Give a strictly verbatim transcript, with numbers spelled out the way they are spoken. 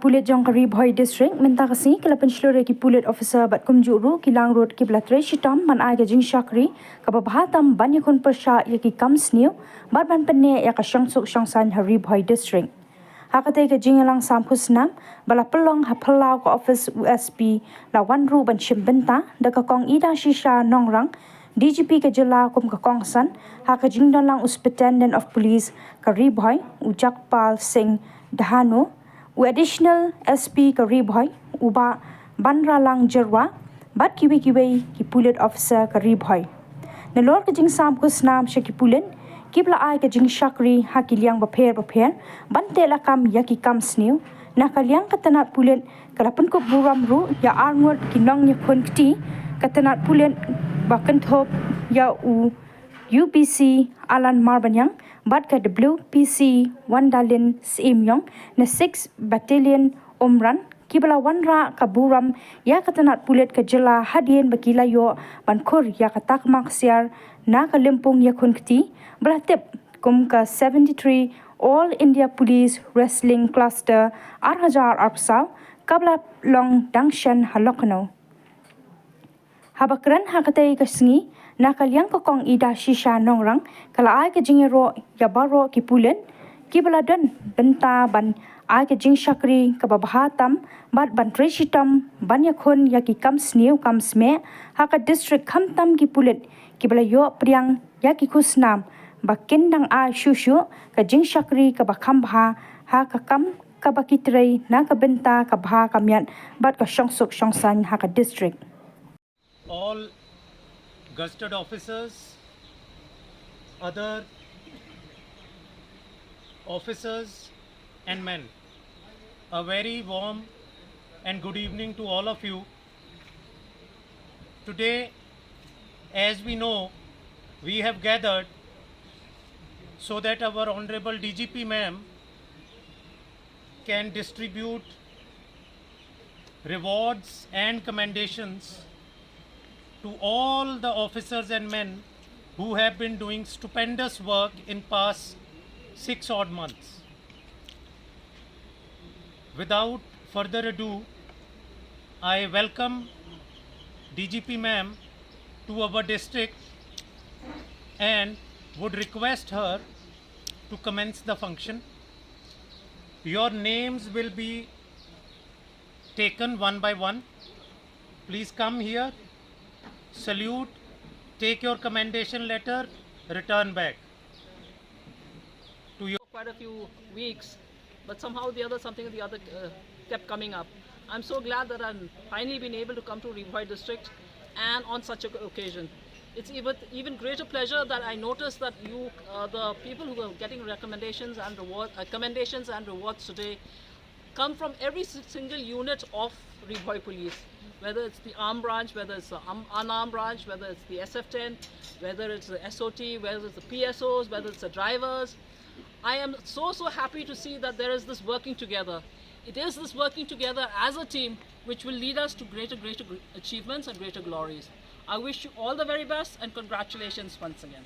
Pulit jong ka Ri Bhoi District mynta ka sngi ka la pynshlur ïa ki pulit officer bad kumjuh ruh ki langrut kiba la trei shitom ban ai ka jingshakri kaba bha tam ban ïakhun pyrshah ïa ki kam sniew bad ban pynneh ïa ka shongsuk shongsaiñ ha Ri Bhoi District. Ha katei ka jingïalang sam khusnam ba la pynlong ha phyllaw ka office u S P la wan ruh ban shim bynta da ka Kong Ida Shisha Nongrang, D G P ka jylla kum ka kongsan, ha ka jingdonlang u Superintendent of Police ka Ri Bhoi u Jagpal Singh Dhano, u Additional S P ka Ri Bhoi u Bah Banralang Jyrwa bad kiwei kiwei ki pulit officer ka Ri Bhoi. Nalor ka jingsam khusnam sha ki pulit kiba la ai ka jingshakri ha ki liang bapher bapher ban teh lakam ïa ki kam sniew, na ka liang ka tnat pulit ka la pynkup burom ruh ïa arngut ki nongïakhun kti ka tnat pulit ba kynthup ïa u U P C Alan Marbaniang bad ka W P C Wandalin Syiem Ïong na six Battalion Umran, kiba la wanrah ka burom ïa ka tnat pulit ka jylla hadien ba ki la ïoh ban khur ïa ka takma ksiar na ka lympung ïakhun kti ba la tip kum ka seventy-three All India Police Wrestling Cluster ar hajar arphew saw kaba la long dang shen ha Lucknow. Haba kren ha katei ka sngi na ka liang ka Kong Ida Shisha Nongrang ka la ai ka jingïaroh ïa baroh ki pulit kiba la don bynta ban ai ka jingshakri kaba bha tam bad ban trei shitom ban ïakhun ïa ki kam sniew kam smeh ha ka district, khamtam ki pulit kiba la ïoh pdiang ïa ki khusnam ba kin dang ai shuh shuh ka jingshakri kaba kham bha ha ka kam kaba ki trei na ka bynta ka bha ka miat bad ka shongsuk shongsaiñ ha ka district. All gazetted officers, other officers and men, a very warm and good evening to all of you. Today, as we know, we have gathered so that our Honorable D G P ma'am can distribute rewards and commendations to all the officers and men who have been doing stupendous work in past six odd months. Without further ado, I welcome D G P ma'am to our district and would request her to commence the function. Your names will be taken one by one. Please come here, salute, take your commendation letter, return back to your quite a few weeks, but somehow the other, something or the other uh, kept coming up. I'm so glad that I've finally been able to come to Ri Bhoi district and on such an occasion. It's even, even greater pleasure that I notice that you, uh, the people who are getting recommendations and rewards, uh, commendations and rewards today, come from every si- single unit of Ri Bhoi Police, whether it's the armed branch, whether it's the um, unarmed branch, whether it's the S F ten, whether it's the S O T, whether it's the P S Os, whether it's the drivers. I am so, so happy to see that there is this working together. It is this working together as a team which will lead us to greater, greater gr- achievements and greater glories. I wish you all the very best and congratulations once again.